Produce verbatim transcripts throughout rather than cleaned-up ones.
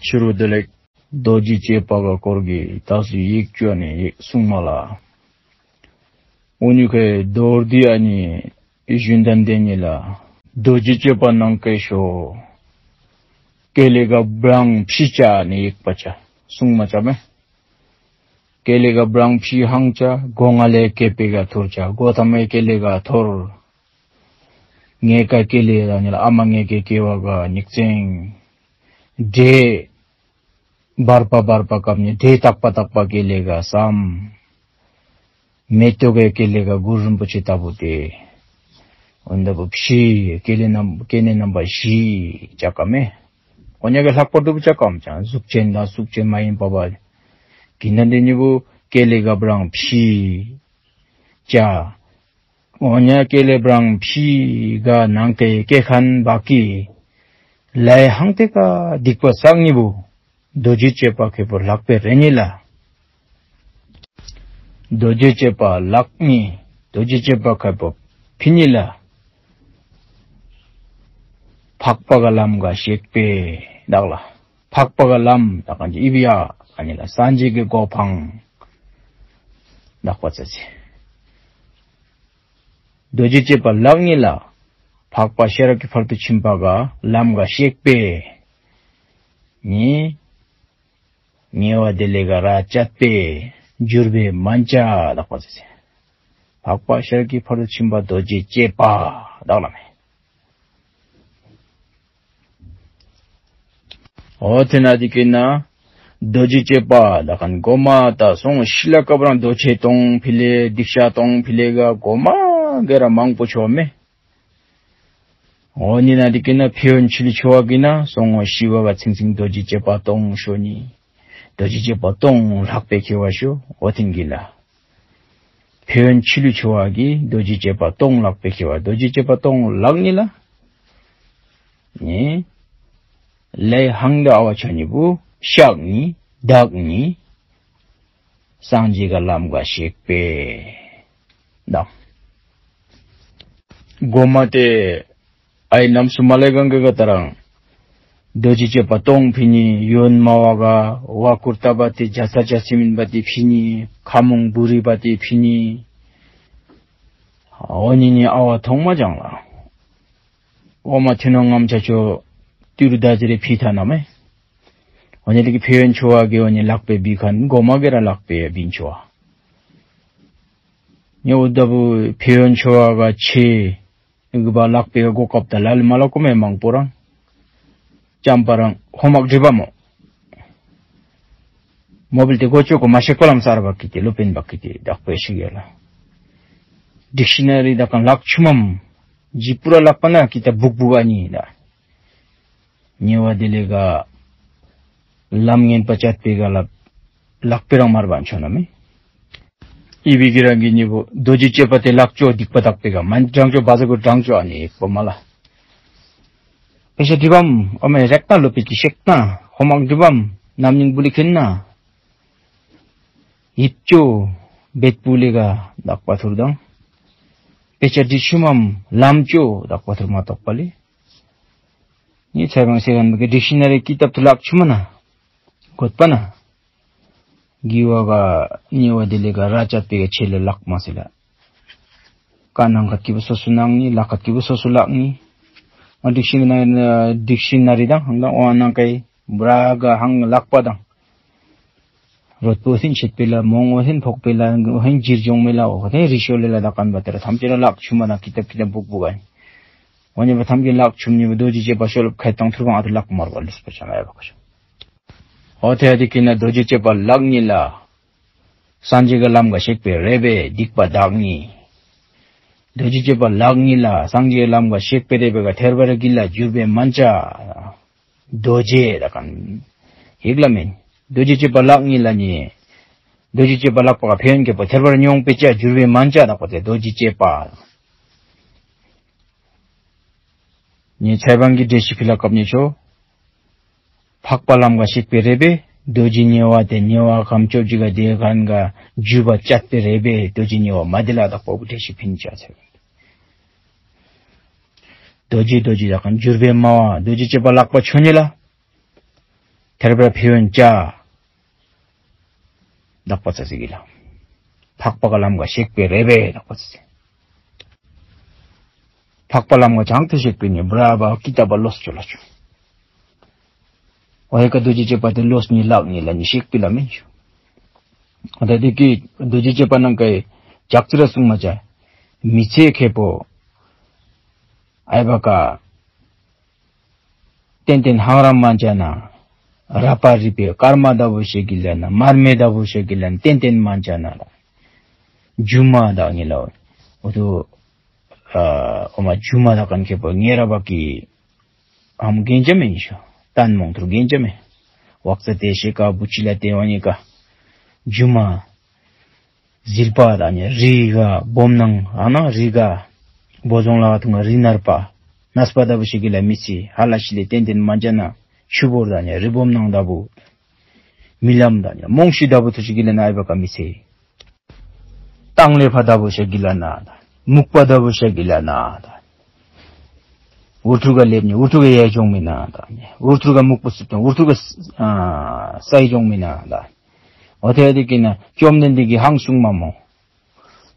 ཕྱི་རུ་བདེ་ལེགས། རྡོ་རྗེ་བཅས་པ་ག་སྐོར་གྱི་ད་སུ་ཡིག་ཅོ་ནི་ཡིག་གསུང་མ་ལ། འུ་ནི་ཁའི་རྡོར་དི་ཨ་ནི་ཞུན་དན་དེ་ཉིད་ལ། རྡོ་རྗེ་བཅས་པ་ནང་ཁའི་ཤོ། ཀེ་ལེ་ག་བྲང་ཕྱི་ཅ་ནི་ཡིག་པ་ཅ་གསུང་མ་ཅ་མེ། ཀེ་ལེ་ག་བྲང་ཕྱི་ཧང་ཅ་སྒོ་ང་ལས་ཀེ་པེ་ག་ཐོར་ཅ་སྒོ་ཐ་མའི་ཀེ་ལེ་ག་ཐོར། ངེ་ཀ་ཀེ་ལེ་ད་ཉིད་ལ་ཨ་མ་ངེ་ཀེ་ཀེ་བ་ག་ཉིག་ཙེང་། འདྲེ་བར་པ་བར་པ་སྐབས་ནི་འདྲེ་དག་པ་དག་པ་ཀེ་ལེ་ག་སམ། མེ་ཏོག་གི་ཀེ་ལེ་ག་གུ་རུ་རིན་པོ་ཆེ་ལྟ་བུ་སྟེ། འོན་ཏ་བུ་ཕྱི་ཀེ་ལེ་རྣམ་ཀེ་ནེ་རྣམ་པ་བཞི་ཅ་ཀ་མེ། འོ་ཉ་གི་ལྷག་པར་དུ་བུ་ཅ་ཀམ་ཅང་གཟུགས་ཅན་དང་གཟུགས་ཅན་མ་ཡིན་པ་བ། གི་ན་འདི་ཉི་བུ་ཀེ་ལེ་ག་བྲང་ཕྱི་ཅ། འོ་ཉ་ཀེ་ལེ་བྲང་ཕྱི་ག་ནང་ཏེ་ཀེ་ཁན་བ་ཀི། ལའི་ཧང་ཏེ་ཀ་སྡིག་པ་བསག་ཉི་བུ། རྡོ་རྗེ་བཅས་པ་ཁེ་པོ་ལག་པའི་རེ་ཉི་ལ། རྡོ་རྗེ་བཅས་པ་ལག་ཉི། རྡོ་རྗེ་བཅས་པ་ཁེ་པོ་ཕི་ཉི་ལ། འཕགས་པ་ག་ལམ་ག་གཤེགས་པའི་བདག་ལ། འཕགས་པ་ག་ལམ་ད་གང་ཅི་ཨི་བི་ཡ་ཨ་ནི་ལ་སངས་རྒྱས་ཀྱི་གོ་འཕང་བདག་པ་ཙ་ཙི། རྡོ་རྗེ་བཅས་པ་ལག་ཉི་ལ། འཕགས་པ་ཤེས་རབ་ཀྱི་ཕ་རོལ་ཏུ་ཕྱིན་པ་ག་ལམ་ག་གཤེགས་པའི་ཉི། ཉེ་བ་དེ་ལས་ག་ར་བཅད་པས་འགྱུར་བའི་མན་ཅ་བདག་པོ་ཟེར། འཕགས་པ་ཤེས་རབ་ཀྱི་ཕ་རོལ་ཏུ་ཕྱིན་པ་རྡོ་རྗེ་བཅས་པ་བདག་ལ་མེ། འོ་དེ་ན་དེ་གི་ན་རྡོ་རྗེ་བཅས་པ་བདག་གམ་གོ་མ་ད་སོང་ཤི་ལ་ཀ་བ་རང་རྡོ་རྗེ་སྟོང་ཕི་ལེ་སྡིག་བཤགས་སྟོང་ཕི་ལེ་ག་གོ་མ་ག་ར་མང་པོ་ཆོ་མེ། འོ་ནི་ན་འདི་གི་ན་ཕན་ཡོན་ཆི་ལུ་ཆོ་བ་གི་ན་སོང་ངོ་ཤི་བ་ག་ཚིང་ཚིང་རྡོ་རྗེ་བཅས་པ་སྟོང་ཤོ་ནི། རྡོ་རྗེ་བཅས་པ་སྟོང་ལྷག་པའི་ཁེ་བ་ཤོ་འོ་ཐིན་གི་ལ། ཕན་ཡོན་ཆི་ལུ་ཆོ་བ་གི་རྡོ་རྗེ་བཅས་པ་སྟོང་ལྷག་པའི་ཁེ་བ་རྡོ་རྗེ་བཅས་པ་སྟོང་ལྷག་ནི་ལ། ནི། ལས་ཧང་དུ་ཨ་བ་ཆོ་ནི་བུ་ཤག་ནི་བདག་ནི། སངས་རྒྱས་ག་ལམ་ག་གཤེགས་པའི་བདག་གོ་མ་ཏེ་ཨའི་ནམ་སུ་མ་ལེ་གང་གི་ག་ད་རང་རྡོ་རྗེ་བཅས་པ་སྟོང་ཕི་ནི་ཡོན་མ་བ་ག་བ་ཀུར་ཏ་བ་ཏེ་ཇ་ས་ཇ་སི་མིན་བ་ཏེ་ཕི་ནི་ཁ་མོང་བུ་རི་བ་ཏེ་ཕི་ནི་འོ་ནི་ནི་ཨ་བ་ཐོང་མ་ཅང་ལ། འོ་མ་ཐུན་ནོ་ངམ་ཆ་ཆོ་ཏི་རུ་ད་ཟེར་རེ་ཕི་ཐ་ན་མེ། འོ་ནི་དེ་གི་ཕན་ཡོན་ཆོ་བ་གི་འོ་ནི་ལག་པའི་བི་ཁན་གོ་མ་གི་ར་ལག་པའི་བིན་ཆོ་བ། ཉེ་འུ་ད་བུ་ཕན་ཡོན་ཆོ་བ་ག་ཆེ་གི་བ་ལག་པའི་གོ་སྐབས་ད་ལ་ལ་མ་ལ་གོ་མེ་མང་པོ་རང་ཅམ་པ་རང་ཧོ་མག་སྒྲིབ་པ་མོ། མོ་བིལ་ཏེ་གོ་ཆོ་གོ་མ་ཤེས་གོ་ལམ་སར་བ་ཀི་ཏེ་ལོ་པིན་བ་ཀི་ཏེ་བདག་པོའི་ཤིག་ཡ་ལ། ཌིག་ཤི་ན་རི་ད་གང་ལག་ཆུམ་མམ། ཇི་པུ་ར་ལག་པ་ན་ཀི་ཏ་བུག་བུག་ཨ་ནི་ད། ཉེ་བ་དེ་ལས་ག་ལམ་ངན་པ་བཅད་པའི་ག་ལ་ལག་པའི་རང་མར་བ་ཆོ་ན་མེ། ཨི་བི་གི་རང་གི་ཉེ་བོ་རྡོ་རྗེ་བཅས་པ་ཏེ་ལག་ཆོ་སྡིག་པ་དག་པའི་ག་མན་དྲང་ཆོ་བ་ཟ་གོ་དྲང་ཆོ་ཨ་ནི་ཡེག་པོ་མ་ལ། པེ་ཤ་དྲི་བམ་ཨོ་མེ་རེག་ཏང་ལོ་པི་ཅི་ཤེག་ཏང་ཧོ་མག་དྲི་བམ་ནམ་ཉིང་བུ་ལི་ཁེན་ན། ཡིད་ཆོ་བེད་པུ་ལི་ག་དག་པ་ཐུར་དང་། པེ་ཤ་དྲི་ཆུམ་མམ་ལམ་ཆོ་དག་པ་ཐུར་མ་ཐོག་པ་ལི། ནི་ཚེ་བང་སེ་གན་མི་གི་ཌིག་ཤི་ན་རི་ཀི་ཏབ་ཐུ་ལག་ཆུམ་མ་ན། གོད་པ་ན། གི་བ་ག་ཉེ་བ་དེ་ལས་ག་ར་བཅད་པའི་ག་ཆེ་ལ་ལག་མ་སེ་ལ། ཀ་ནང་ཁ་ཀི་བུ་སོ་སོ་ནང་ནི་ལག་ཁ་ཀི་བུ་སོ་སོ་ལག་ནི། ང་ཌིག་ཤི་ན་ཌིག་ཤི་ན་རི་དང་ཧང་དང་ཨོ་ནང་ཀའི་བུ་ར་ག་ཧང་ལག་པ་དང་། རོད་པོ་ཨོ་ཐིན་ཆད་པེ་ལ་མོང་ཨོ་ཐིན་ཕོག་པེ་ལ་ཨོ་ཧིན་ཇིར་ཇོང་མེ་ལ་ཨོ་ཧིན་རི་ཤོ་ལེ་ལ་དག་ཀན་བ་ཏེ་ར་ཐམས་ཅད་ར་ལག་ཆུམ་མ་ན་ཀི་ཏབ་ཀི་ཏབ་བུག་བུག་ཨ་ནི། ཨོ་ནི་བ་ཐམས་ཅད་ལག་ཆུམ་ནི་བ་རྡོ་རྗེ་བཅས་པ་ཤོ་ལོབ་ཁའི་དང་ཐུར་བང་ཨ་ཐུ་ལག་མར་བ་ལུས་པ་ཆ་ན་ཡ་བ་ཁ་ཤོ། ཨོ་ཐེ་ཡ་དེ་ཀི་ན་རྡོ་རྗེ་བཅས་པ་ལག་ཉི་ལ། སངས་རྒྱས་ཀྱི་ལམ་ག་གཤེགས་པའི་རེ་བའི་སྡིག་པ་དག་ནི། རྡོ་རྗེ་བཅས་པ་ལག་ཉི་ལ་སངས་རྒྱས་ཀྱི་ལམ་ག་གཤེགས་པའི་རེ་བའི་ག་ཐེར་བ་ར་གི་ལ་འགྱུར་བའི་མན་ཆ། རྡོ་རྗེ་དག་ཀན། ཡིག་ལ་མེན། རྡོ་རྗེ་བཅས་པ་ལག་ཉི་ལ་ནི། རྡོ་རྗེ་བཅས་པ་ལག་པ་ག་ཕན་ཡོན་གྱི་པོ་ཐེར་བ་ར་མྱོང་པའི་ཆ་འགྱུར་བའི་མན་ཆ་དག་པོ་ཏེ་རྡོ་རྗེ་བཅས་པ། ཉེ་ཚེ་བང་གི་འགྲེལ་བཤད་ཕི་ལ་སྐབས་ཉེ་ཆོ། འཕགས་པ་ལམ་ག་གཤེགས་པའི་རེ་བའི་རྡོ་རྗེ་ཉེ་བ་ཏེ་ཉེ་བ་ཁམས་བཅོ་བརྒྱད་ག་དེ་ཁན་ག་འཇུག་པ་བཅད་པའི་རེ་བའི་རྡོ་རྗེ་ཉེ་བ་མ་དེ་ལ་དག་པོ་འགྲེལ་བཤད་ཕིན་ཆ་ཚེ། རྡོ་རྗེ་རྡོ་རྗེ་དག་ཀན་འགྱུར་བའི་མ་བ་རྡོ་རྗེ་བཅས་པ་ལག་པ་ཆོ་ཉི་ལ། ཐེར་བ་ཕན་ཡོན་ཅ། དག་པ་ཙ་ཅིག་གི་ལ། འཕགས་པ་གི་ལམ་ག་གཤེགས་པའི་རེ་བས་དག་པ་ཙ་ཅིག། འཕགས་པ་ལམ་ག་བྱང་ཐོ་གཤེགས་པའི་ནི་བྲ་བ་ཀི་ཏ་བ་ལོས་ཅོ་ལ་ཅོ། འོ་ཧེ་ཀ་རྡོ་རྗེ་གཅེས་པ་དེ་ལོས་ནི་ལག་ནི་ལ་ནི་གཤེགས་པའི་ལ་མིན་ཅོ། འོ་ད་དེ་གི་རྡོ་རྗེ་གཅེས་པ་ནང་གི་ཇག་ཚི་ར་གསུང་མ་ཅ། མི་ཚེ་ཁེ་པོ་ཨའི་བ་ཀ་ཏན་ཏན་ཧང་ར་མ་ཅ་ན། ར་པ་རི་པའི་སྐར་མ་ད་བུ་ཤེ་གི་ལ་ན། མར་མེ་ད་བུ་ཤེ་གི་ལ་ན། ཏན་ཏན་མ་ཅ་ན་ལ། ཇུ་མ་དག་ནི་ལ། འོ་དུ་ཨ་འོ་མ་ཇུ་མ་དག་ཁན་ཁེ་པོ་ཉེ་ར་བ་ཀི་ཨམ་གན་ཅ་མེན་ཤོ། ཏན་མོང་ཐུར་གན་ཅ་མེན། ཝག་ཙ་ཏེ་ཤེ་ཀ་བུ་ཅི་ལ་ཏེ་བ་ཉི་ཀ་ཇུ་མ། ཟིལ་པ་དང་ནི་རི་ག་སྦོམ་ནང་ཨ་ན་རི་ག་བོ་རྫོང་ལ་ཐུང་ང་རི་ནར་པ། ནས་པ་ད་བུ་ཤེ་གི་ལ་མི་ཚེ་ཧ་ལ་ཤི་ལེ་ཏན་ཏན་མ་ཅ་ན་ཆུ་བོར་དང་ནི་རི་སྦོམ་ནང་ད་བུ། མི་ལམ་དང་ནི་མོང་ཤི་ད་བུ་ཐུ་ཤི་གི་ལ་ན་ཨའི་བ་ཀ་མི་ཚེ། ཏང་ལེ་ཕ་ད་བུ་ཤེ་གི་ལ་ན་ད། མུག་པ་ད་བུ་ཤེ་གི་ལ་ན་ད། འུར་ཐུར་ག་ལེབ་ནི་འུར་ཐུར་ག་ཡ་ཇོང་མི་ན་ད། འུར་ཐུར་ག་མུག་པ་སུབ་ཏང་འུར་ཐུར་ག་ཨ་སའི་ཇོང་མི་ན་ད། འོ་ཐེ་དེ་གི་ན་བཅོམ་ལྡན་འདས་ཀྱི་ཧང་གསུང་མ་མོ།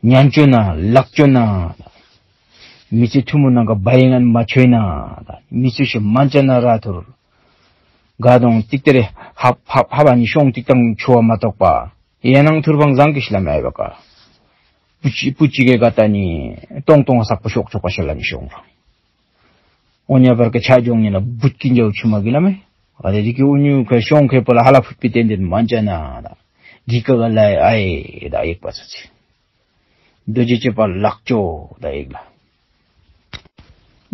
ཉན་ཅོ་ན་ལག་ཅོ་ན། མི་ཚེ་ཐུང་མོ་ནང་ག་བའི་ངན་མ་ཆོས་ན། མི་ཚེ་ཤི་མན་ཅ་ན་ར་ཐུར། ག་དོང་ཏིག་ཏེ་རེ་ཧབ་ཧབ་ཧབ་ཨ་ནི་ཤོང་ཏིག་ཏང་ཆོ་བ་མ་གཏོགས་པ། ཡ་ནང་ཐུར་བང་བཟང་གི་ཤི་ལ་མེ་ཨའི་བ་ཀ། པུ་ཅི་པུ་ཅི་གེ་ག་ད་ནི་ཏོང་ཏོང་སག་པ་ཤོག་ཆོག་པ་ཤི་ལ་ནི་ཤོང་ར། འོ་ཉ་བར་ག་ཆ་ཇོང་ཉེ་ལ་བུད་ཀྱི་འཇའ་ཆུ་མ་གི་ལ་མེ། ཨ་དེ་དེ་གི་འུ་ཉུ་ཁ་ཤོང་ཁེ་པོ་ལ་ཧ་ལ་ཕུད་པི་ཏན་ཏན་མན་ཅ་ན་ད། གི་ཀ་ག་ལ་ཨའི་ད་ཡེག་པ་ཚ་ཚེ། རྡོ་རྗེ་གཅེས་པ་ལག་ཅོ་ད་ཡེག་ལ།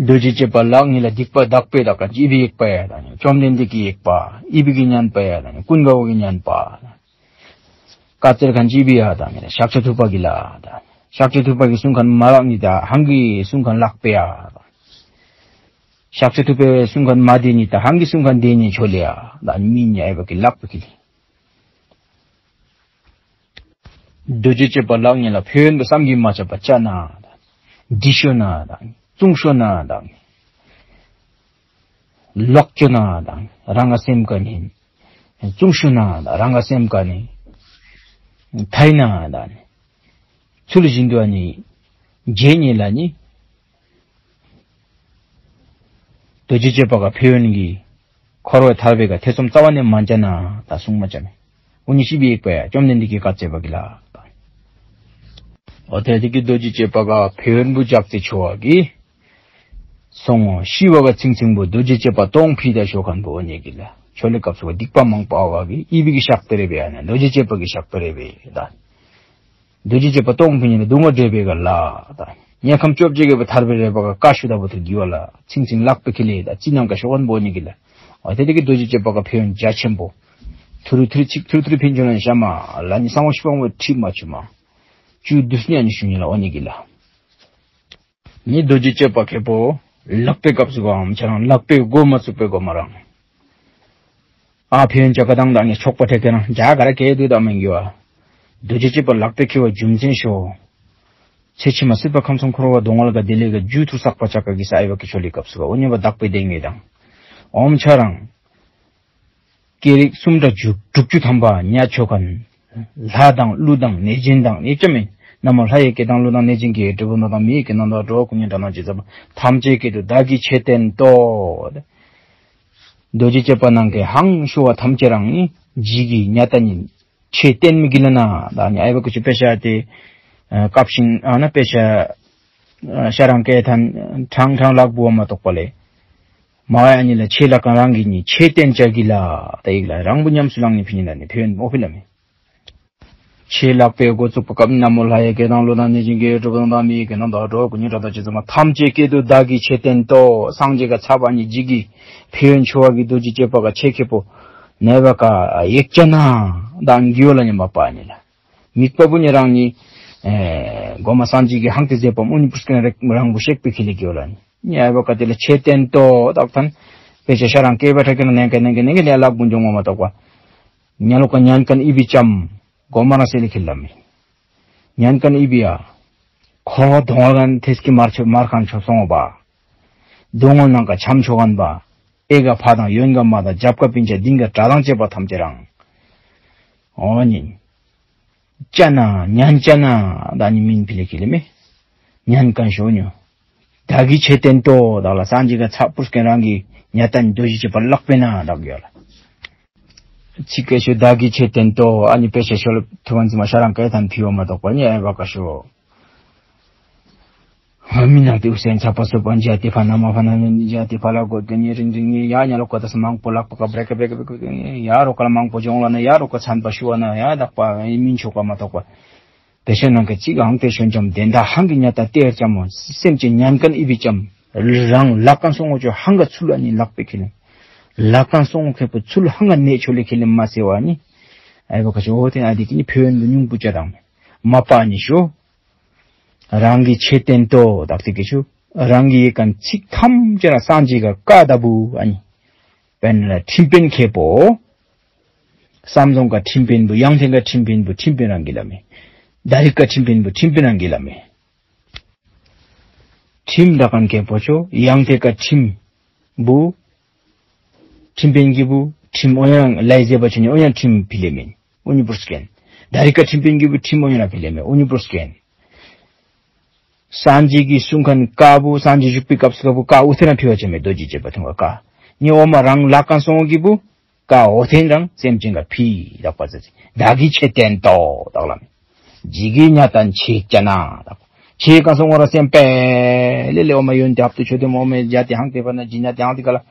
རྡོ་རྗེ་གཅེས་པ་ལག་ཉེ་ལ་སྡིག་པ་དག་པའི་ད་ག་ཅི་བི་ཡེག་པ་ཡ་ད་ནི་བཅོམ་ལྡན་འདས་ཀྱི་ཡེག་པ་ཨི་བི་གི་ཉན་པ་ཡ་ད་ནི་ཀུན་དགའ་བོ་གི་ཉན་པ། ཀ་ཙེར་ཁན་ཅི་བི་ཡ་ད་ནི་ཤཱཀྱ་ཐུབ་པ་གི་ལ་ད། ཤཱཀྱ་ཐུབ་པ་གི་གསུང་ཁན་མ་ལག་ཉེ་ད་ཧང་གི་གསུང་ཁན་ལག་པའི་ཡ་ད། ཤཱཀྱ་ཐུབ་པའི་གསུང་ཁན་མ་དེ་ཉེ་ད་ཧང་གི་གསུང་ཁན་དེ་ཉེ་ཆོ་ལེ་ཡ་ད་མི་ཉེ་ཨའི་བ་ཀི་ལག་པའི་ཀི་ལེ། རྡོ་རྗེ་གཅེས་པ་ལག་ཉེ་ལ་ཕན་ཡོན་པ་བསམ་གྱིས་མ་ཁྱབ་པ་ཅ་ན་ད། འདི་ཤོ་ན་ད། བཙུན་ཤོ་ན་ད། ལོག་ཅོ་ན་ད། རང་ང་སེམས་ཀ་ནི། བཙུན་ཤོ་ན་ད་རང་ང་སེམས་ཀ་ནི། ཐའི་ན་ད། ཚུལ་བཞིན་དུ་ཨ་ནི་རྗེ་ཉེ་ལ་ནི། རྡོ་རྗེ་གཅེས་པ་ག་ཕན་ཡོན་གྱི་འཁོར་བའི་ཐར་པའི་ག་ཐེ་ཚོམ་རྩ་བ་ནས་མན་ཅ་ན་ད་གསུང་མ་ཅ་མེ། འུ་ཉི་ཤི་བི་ཡེག་པ་ཡ་བཅོམ་ལྡན་འདས་ཀྱི་བཀའ་སྩལ་པ་གི་ལ། འོ་དེ་དེ་གི་རྡོ་རྗེ་གཅེས་པ་ག་ཕན་ཡོན་བུ་ཇག་ཚི་ཆོ་བ་གི། སོང་ངོ་ཤི་བ་ག་ཚིང་ཚིང་བུ་རྡོ་རྗེ་གཅེས་པ་སྟོང་ཕི་ད་ཤོ་ཁན་བུ་འོ་ཉེ་གི་ལ། ཆོ་ལེ་སྐབས་སུ་བ་སྡིག་པ་མང་པ་བ་གི་ཨི་བི་གི་ཤག་ཏེ་རེ་བེ་ཡ་ན་རྡོ་རྗེ་གཅེས་པ་གི་ཤག་ཏེ་རེ་བེ་ད། རྡོ་རྗེ་གཅེས་པ་སྟོང་ཕི་ཉེ་ལ་སྡུག་བསྔལ་འདྲེ་བེ་ག་ལ་ད། དམྱལ་ཁམས་བཅོ་བརྒྱད་ཀྱི་བ་ཐར་པའི་རེ་བ་ག་ཀ་ཤུ་ད་བུ་ཐུར་གི་བ་ལ་ཚིང་ཚིང་ལག་པའི་ཀི་ལེ་ད་ཙི་ནང་ག་ཤོ་ཁན་བུ་འོ་ཉེ་གི་ལ། འོ་དེ་དེ་གི་རྡོ་རྗེ་གཅེས་པ་ག་ཕན་ཡོན་རྒྱ་ཆེན་པོ། ཐུར་ཐུར་ཚིག་ཐུར་ཐུར་ཕིན་ཆོ་ན་ཤ་མ་ལ་ནི་སང་བ་ཤི་བ་བོ་ཁྲི་མ་ཆུ་མ། ཅུ་དུས་ནི་ཨ་ནི་ཤུ་ཉེ་ལ་འོ་ཉེ་གི་ལ། ནི་རྡོ་རྗེ་གཅེས་པ་ཁེ་པོ་ལག་པའི་སྐབས་སུ་བའམ་ཆ་རང་ལག་པའི་མགོ་མ་བཙུགས་པའི་མགོ་མ་རང་། ཨ་ཕན་ཡོན་ཅ་ག་དང་དང་ངེ་ཆོག་པ་ཐེ་ཀེ་རང་ཇ་ག་ར་ཀེ་དུ་དང་མེན་གི་བ། རྡོ་རྗེ་གཅེས་པ་ལག་པའི་ཁེ་བ་རྒྱུ་མཚན་ཤོ། ཚེ་ཕྱི་མ་སྲིད་པ་ཁམས་གསུམ་འཁོར་བ་སྡུག་བསྔལ་ག་དེ་ལས་ག་རྒྱུ་ཐུར་བསགས་པ་ཅ་ག་གི་ས་ཨའི་བ་ཀི་ཆོ་ལེ་སྐབས་སུ་བ་འོ་ཉེ་བ་དག་པའི་དེ་ངེ་དང་། ཨོམ་ཆ་རང་། སྐད་རིགས་སུམ་བརྒྱ་དྲུག་ཅུ་ཐམ་པ་ཉ་ཆོ་ཁན། ལྷ་དང་ཀླུ་དང་གནོད་སྦྱིན་དང་གནོད་སྦྱིན་མེན། ན་མོ་ལྷ་ཡི་སྐད་དང་ཀླུ་དང་གནོད་སྦྱིན་གྱི་སྐད། གྲུལ་བུམ་དང་མི་ཡི་སྐད་རྣམས་དང་། འགྲོ་བ་ཀུན་གྱི་སྒྲ་རྣམས་ཇི་ཙམ་པ། ཐམས་ཅད་སྐད་དུ་བདག་གིས་ཆོས་བསྟན་ཏོ། རྡོ་རྗེ་གཅེས་པ་ནང་གི་ཧང་ཤོ་བ་ཐམས་ཅད་རང་ནི་ཇི་གི་ཉ་ཏ་ནི་ཆོས་བསྟན་མི་གི་ལ་ན་ད་ནི་ཨའི་བ་ཀི་ཆུ་པེ་ཤ་ཏེ་ཨ་སྐབས་ཤིང་ཨ་ན་པེ་ཤ་ཨ་ཤ་རང་སྐད་ཐན་ཁྲང་ཁྲང་ལག་བུ་བ་མ་གཏོགས་པ་ལས། མ་ཡ་ནི་ལ་ཆོས་ལག་ཁང་རང་གི་ནི་ཆོས་བསྟན་ཅ་གི་ལ་ད་ཡིག་ལ་རང་བུ་ཉམས་སུ་བླང་ནི་ཕི་ཉེ་ལ་ནི་ཕན་ཡོན་མོ་ཕི་ལ་མེ། ཆོས་ལག་པའི་འགོ་བཙུགས་པ་སྐབས་ན་མོ་ལྷ་ཡི་སྐད་དང་ཀླུ་དང་གནོད་སྦྱིན་གྱི་སྐད། གྲུལ་བུམ་དང་མི་ཡི་སྐད་རྣམས་དང་། འགྲོ་བ་ཀུན་གྱི་སྒྲ་རྣམས་ཇི་ཙམ་པ། ཐམས་ཅད་སྐད་དུ་བདག་གིས་ཆོས་བསྟན་ཏོ། སངས་རྒྱས་ག་ཚབ་པ་ཉིད་ཇི་གི་ཕན་ཡོན་ཆོ་བ་གི་རྡོ་རྗེ་གཅེས་པ་ག་ཆོས་ཁེ་པོ་ནེ་བ་ཀ་ཡེག་ཅ་ན་དང་གི་བ་ལ་ཉམ་པ་ནི་ལ། དམིགས་པ་བུ་ཉེ་རང་ནི་ཨེ་གོ་མ་སངས་རྒྱས་ཀྱི་ཧང་ཏེ་ཟེར་བ་མུ་ནི་པུས་ཀ་ནི་རང་བུ་ཤེག་པའི་ཁེ་ལེ་གི་བ་ལ་ནི། ཉེ་བ་ཀ་དེ་ལ་ཆོས་བསྟན་ཏོ་དག་ཐན། པེ་ཆ་ཤ་རང་སྐད་བ་ཁྲ་ཀེ་ན་ནེ་ཀེ་ནེ་ཀེ་ནེ་ཀེ་ལེ་ལག་བུ་འཇོང་བ་མ་གཏོགས་པ། ཉ་ལོ་ཀ་ཉན་ཁན་ཨི་བི་ཅམ། གོ་མ་རང་སེ་ལེ་ཁེ་ལ་མེ། ཉན་ཁན་ཨི་བི་ཡ། འཁོར་བ་སྡུག་བསྔལ་ཁན་ཐེས་ཀི་མར་ཆོ་མར་ཁན་ཆོ་སོང་བ། སྡུག་བསྔལ་ནང་ཀ་ཆམ་ཆོ་ཁན་བ། གཡས་ཁ་ཕ་དང་གཡོན་ཁ་མ་དང་རྒྱབ་ཁ་སྤུན་ཆ་མདུན་ཁ་དགྲ་དང་བཅས་པ་ཐམས་ཅད་རང་འོ་ནི་ཅ་ན་ཉན་ཅ་ན་ད་ནི་མིང་ཕི་ལེ་ཁི་ལེ་མེ། ཉན་མཁན་ཤོ་ཉོ། བདག་གིས་ཆོས་བསྟན་ཏོ། བདག་ལ་སངས་རྒྱས་ཀྱིས་ཚ་པུར་སྐྱེན་རང་གི་ཉ་ཏན་རྡོ་རྗེ་ཅེས་པ་ལག་པེ་ན་བདག་ཡོད་ལ། ཚིག་སྐད་ཤོ་བདག་གིས་ཆོས་བསྟན་ཏོ། ཨ་ནི་དཔེ་ཆ་ཤོ་ལ་ཐུབ་ཨན་ཙི་མ་ཤ་རང་སྐད་ཐན་ཕི་བ་མ་གཏོགས་པ་ནི་ཨེ་བ་ཀ་ཤོ། མི་ནག་ཏེ་ཨུ་སེན་ཚ་པ་སོ་པ་འཇའ་ཏེ་ཕ་ན་མ་ཕ་ན་ནི་འཇའ་ཏེ་ཕ་ལ་གོ་ཏེ་ནི་རིང་རིང་ནི་ཡ་ཉ་ལོ་ཀ་ད་ས་མང་པོ་ལག་པ་ཀ་བྲེ་ཀ་བྲེ་ཀ་བྲེ་ཀ་ཡ་རོ་ཀ་ལ་མང་པོ་འཇོང་ལ་ན་ཡ་རོ་ཀ་ཚན་པ་ཤུ་བ་ན་ཡ་བདག་པ་ཨེ་མིན་ཆོ་ཀ་མ་གཏོགས་པ། དེ་ཤོ་ནང་གི་གཅིག་ཧང་ཏེ་ཤོ་འཇམ་དེ་འདྲ་ཧང་གི་ཉ་ཏ་ཏེར་ཅམ་མོ་སེམས་ཅན་ཉན་མཁན་ཨི་བི་ཅམ་རང་ལག་ཁན་སོང་ངོ་ཅོ་ཧང་ག་ཚུལ་ཨ་ནི་ལག་པེ་ཁེ་ལེ། ལག་ཁན་སོང་ངོ་ཁེ་པོ་ཚུལ་ཧང་ག་ནེ་ཆོ་ལེ་ཁེ་ལེ་མ་སེ་བ་ནི། ཨའི་བ་ཀ་ཤོ་ཨོ་ཏེ་ཨ་དེ་ཀི་ནི་ཕེ་ཡོན་དུ་ཉུང་པུ་ཅ་རང་མ་པ་ནི་ཤོ། རང་གིས་ཆོས་བསྟན་ཏོ་བདག་ཏེ་ཀི་ཤོ། རང་གིས་ཡེ་མཁན་ཚིག་ཐམས་ཅད་ར་སངས་རྒྱས་ཀ་བཀའ་ད་བུ་ཨ་ནི། དཔེར་ན་ཁྲིམས་དཔོན་ཁེ་པོ། བསམ་བཟང་ཀ་ཁྲིམས་དཔོན་བུ་ཡང་ཐེན་ཀ་ཁྲིམས་དཔོན་བུ་ཁྲིམས་དཔོན་རང་གི་ལ་མེ། ད་རིག་ཀ་ཁྲིམས་དཔོན་བུ་ཁྲིམས་དཔོན་རང་གི་ལ་མེ། ཁྲིམས་ད་མཁན་ཁེ་པོ་ཤོ་ཡང་ཐེན་ཀ་ཁྲིམས་བུ། ཁྲིམས་དཔོན་གི་བུ་ཁྲིམས་ཨོ་ཡང་ལའི་ཟེར་བ་ཆོ་ནི་ཨོ་ཡང་ཁྲིམས་ཕི་ལེ་མེ། ཨོ་ཉི་པུར་སྐྱེན། ད་རིག་ཀ་ཁྲིམས་དཔོན་གི་བུ་ཁྲིམས་ཨོ་ཡང་ལ་ཕི་ལེ་མེ། ཨོ་ཉི་པུར་སྐྱེན། སངས་རྒྱས་ཀྱིས་གསུང་མཁན་བཀའ་བུ་སངས་རྒྱས་བཞུགས་པའི་སྐབས་སུ་བཀའ་བུ་བཀའ་ཨུ་ཐེ་རང་ཕི་བ་ཆ་མེ་རྡོ་རྗེ་ཅེས་པ་ཐུང་བ་བཀའ། ནི་ཨོ་མ་རང་ལག་ཁན་སོང་གི་བུ་བཀའ་ཨོ་ཐེན་རང་སེམས་ཅན་ག་ཕི་བདག་པ་ཟེར་ཅི། བདག་གིས་ཆོས་བསྟན་ཏོ་བདག་ལ་མེ། ཇི་གི་ཉ་ཏན་ཆེ་ཅ་ན་བདག་ཆེ་ཁན་སོང་ངོ་ར་སེམས་པེ་ལེ་ལེ་ཨོ་མ་ཡོན་ཏེ་ཧབ་ཏུ་ཆོ་ཏེ་མོ་མེ་ཇ་ཏེ་ཧང་ཏེ་པ་ན་ཇི་ཉ་ཏེ་ཧང་ཏེ་ཀ་ལ།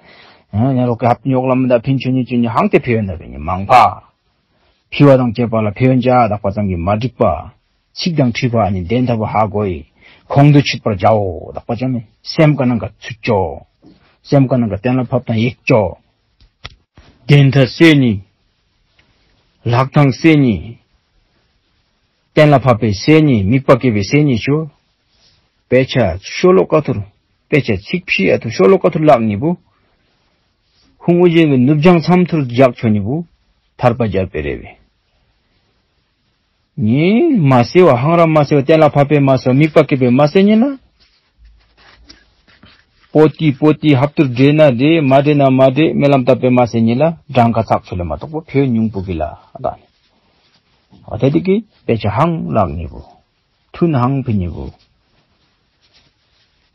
ཨ་ཉ་རོ་ཀ་ཧབ་ཏུ་ཉོག་ལ་མ་ད་ཕིན་ཆོ་ཉི་ཆོ་ཉི་ཧང་ཏེ་ཕི་ཡོན་ད་བེ་ཉི་མང་པ། ཕི་བ་དང་བཅས་པ་ལ་ཕི་ཡོན་ཅ་བདག་པ་ཙམ་གྱིས་མ་འགྲིག་པ། ཚིག་དང་འཁྲིལ་བ་ཨ་ནི་དོན་དག་པོ་ཧ་གོ་ཡི། གོང་དུ་ཆུད་པར་བྱའོ་བདག་པ་ཅམ་མེ། སེམས་ཀ་ནང་ག་ཚུད་ཅོ། སེམས་ཀ་ནང་ག་གཏན་ལ་ཕབ་དང་ཡེག་ཅོ། དོན་དག་སེ་ནི། ལྷག་ཐང་སེ་ནི། གཏན་ལ་ཕབ་པའི་སེ་ནི་དམིགས་པ་བསྐྱེད་པའི་སེ་ནི་ཤོ། དཔེ་ཆ་ཤོ་ལོ་ཀ་ཐུར། དཔེ་ཆ་ཚིག་ཕི་ཡ་ཐུར་ཤོ་ལོ་ཀ་ཐུར་ལག་ནི་བུ། ཧུང་ཨུ་རྒྱན་གྱི་ནུབ་བྱང་མཚམས་ཐུར་བཞག་ཆོ་ནི་བུ། ཐར་པ་རྒྱལ་པོའི་རེ་བའི། ཉི་མ་སེ་བ་ཧང་ར་མ་སེ་བ་གཏན་ལ་ཕབ་པའི་མ་སེ་བ་དམིགས་པ་བསྐྱེད་པའི་མ་སེ་ཉི་ལ། པོ་ཏི་པོ་ཏི་ཧབ་ཏུར་འདྲེ་ན་འདྲེ་མ་འདྲེ་ན་མ་འདྲེ་སྨོན་ལམ་བཏབ་པའི་མ་སེ་ཉི་ལ་གྲངས་ཀ་ཚགས་ཚུད་ལེ་མ་གཏོགས་པོ་ཕི་ཡོན་ཉུང་པུ་གི་ལ་ཨ་ད་ནི། ཨ་ད་དེ་གི་དཔེ་ཆ་ཧང་ལག་ནི་བུ། ཐུན་ཧང་ཕི་ནི་བུ།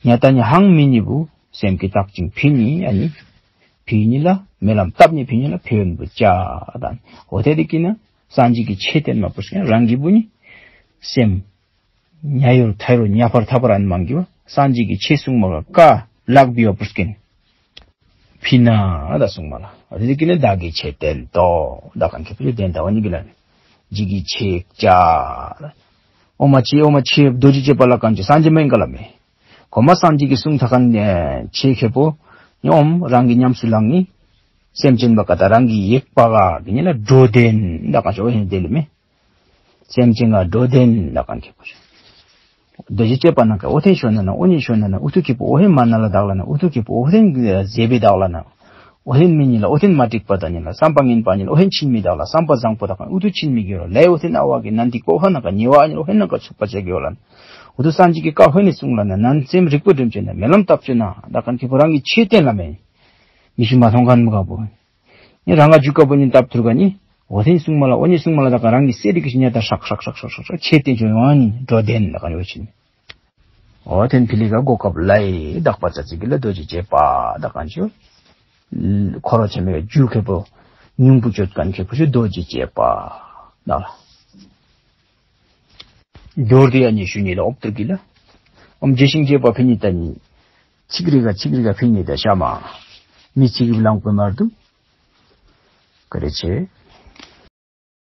ཉ་ཏ་ནི་ཧང་མི་ནི་བུ། སེམས་ཀྱི་བརྟག་ཅིང་ཕི་ནི་ཨ་ནི། ཕི་ནི་ལ་སྨོན་ལམ་བཏབ་ནི་ཕི་ནི་ལ་ཕི་ཡོན་བུ་ཅ་ད་ནི། ཨ་ད་དེ་གི་ན་སངས་རྒྱས་ཀྱི་ཆོས་བསྟན་མ་པུ་སྐྱེན་རང་གི་བུ་ནི། སེམས། ཉ་ཡོར་ཐ་ཡོར་ཉ་ཕར་ཐ་ཕར་ཨན་མང་གི་བ། སངས་རྒྱས་ཀྱི་ཆོས་གསུང་མ་ལ་བཀའ་ལག་བི་བ་པུ་སྐྱེན། ཕི་ན་ད་གསུང་མ་ལ། རི་ཀི་ནི་བདག་གིས་ཆོས་བསྟན་ཏོ། བདག་གང་ཁེ་ཕི་ལེ་བསྟན་ཏ་བ་ནི་གི་ལ་ནི། ཇི་གི་ཆོས་ཅ། ཨོ་མ་ཆོས་ཨོ་མ་ཆོས་རྡོ་རྗེ་ཅེས་པ་ལ་གང་ཆོས་སངས་རྒྱས་མེན་ག་ལ་མེ། གོ་མ་སངས་རྒྱས་ཀྱི་གསུང་ཐ་ཁན་ཆོས་ཁེ་པོ། ཉོམ་རང་གི་ཉམས་སུ་བླང་ནི། སེམས་ཅན་པ་ཀ་ད་རང་གི་ཡེག་པ་ག་གི་ནི་ལ་འགྲོ་དོན་ད་གང་ཆོས་ཨོ་ཧེན་དེ་ལེ་མེ། སེམས་ཅན་ལ་འགྲོ་དོན་ལ་གང་ཁེ་པོ་ཤོ། རྡོ་རྗེ་ཅེས་པ་ན་ཀ་ཨོ་ཐེན་ཤོ་ན་ན་ཨོ་ནི་ཤོ་ན་ན་ཨུ་ཐུ་ཁེ་པོ་ཨོ་ཧེན་མ་ན་ལ་དག་ལ་ན་ཨུ་ཐུ་ཁེ་པོ་ཨོ་ཧེན་ཟེ་བེ་དག་ལ་ན། ཨོ་ཧེན་མི་ནི་ལ་ཨོ་ཐེན་མ་འགྲིག་པ་ད་ནི་ལ་བསམ་པ་ངན་པ་ནི་ལ་ཨོ་ཧེན་ཆིན་མི་དག་ལ་བསམ་པ་བཟང་པོ་དག་ལ་ཨུ་ཐུ་ཆིན་མི་གི་ལ་ལེ་ཨོ་ཐེན་ཨ་བ་གི་ན་འདི་ཀོ་ཧ་ན་ཀ་ཉེ་བ་ནི་ལ་ཨོ་ཧེན་ན་ཀ་ཚུགས་པ་ཆེ་གི་ལ་ན། ཨུ་ཐུ་སངས་རྒྱས་ཀྱི་བཀའ་ཧོ་ནི་གསུང་ལ་ན་ནན་སེམས་རིག་པོ་སྒྲིམ་ཆེ་ན་མེ་ལམ་བཏབ་ཆེ་ན་ད་གང་ཁེ་པོ་རང་གི་ཆོས་བསྟན་ལ་མེ། མི་ཤི་མ་ཐོང་ཁན་མི་ག་པོ། ནི་རང་ག་ཇུ་ཀ་པོ་ནི་ཏབ་ཐུར་ག་ནི། འོ་ཐེན་སྲུང་མ་ལ་འོ་ནི་སྲུང་མ་ལ་ད་ག་རང་གི་སེ་རི་གི་ཤི་ཉ་ད་ཧྲག་ཧྲག་ཆེ་ཏེན་ཆོ་ཡོང་ནི་འགྲོ་དེན་ད་ག་ནི་འོ་ཆིན། འོ་ཐེན་ཕི་ལི་ག་གོ་ཀབ་ལའི་དག་པ་ཙ་ཙི་གི་ལ་རྡོ་རྗེ་ཅེས་པ་ད་ག་ནི་ཆོ། འཁོར་བ་ཆེན་མོའི་རྒྱུ་ཁེ་པོ་ཉུང་པོ་ཅོད་ཁན་ཁེ་པོ་ཆོ་རྡོ་རྗེ་ཅེས་པ་ད་ལ། མདོར་དེ་ཡ་ཉི་ཤུ་ཉིད་ལ་ཨོབ་ཏུར་གི་ལ། ཨོམ་རྗེ་ཤིང་རྗེ་པ་ཕི་ཉི་ད་ནི། ཚིག་རི་ག་ཚིག་རི་ག་ཕི་ཉི་ད་ཤ་མ། མི་ཚིག་གི་ལང་པོ་མར་དུ། ཀ་རེ་ཆེ།